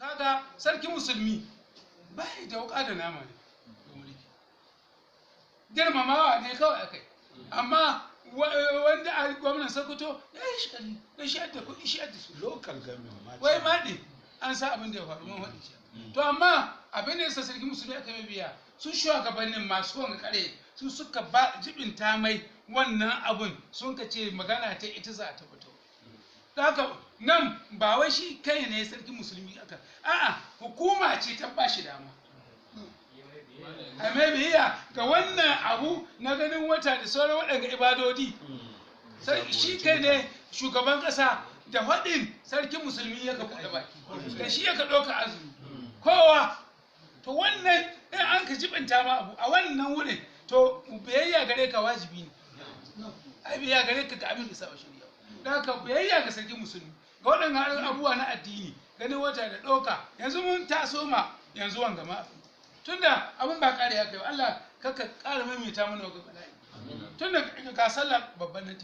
Kaga sarki musulmi ba da wuka da nama ne ga mulki, girmamawa ne kawai akai. Amma wanda a gwamnan Sokoto ya yi shi kari don shi adda kuɗi, shi adda su Local government ma. Wai maɗi an sa abin da ya faru mun faɗi shi. To amma abin da yasa sarki musulmi aka mai biya, su shugabannin masu wanga kare su suka ba jibinta mai wannan abun, sun ka ce magana ta ita za ta fito. Da haka nan ba wai shi kai ne sarki musulmi aka, a'a, hukuma ce ta ba shi dama a mai biyayya ga wannan abu na ganin wata da sauran waɗanda ibadodi. Sai shi kai ne shugaban ƙasa da faɗin sarkin musulmi ya ka buɗe baki da shi ya ka ɗauka azumi kowa. To wannan in an ka jibinta ma abu a wannan wurin, to biyayya gare ka wajibi ne, ai biyayya gare ka ga abin da saba shari'a. Da haka biyayya ga sarkin musulmi ga waɗannan abubuwa na addini, ganin wata da ɗauka, yanzu mun taso ma yanzu wanga ma, tunda abin ba ƙare ya kai ba, Allah kaka ƙara maimaita mana wa bala'i, tunda ga sallah babban nan.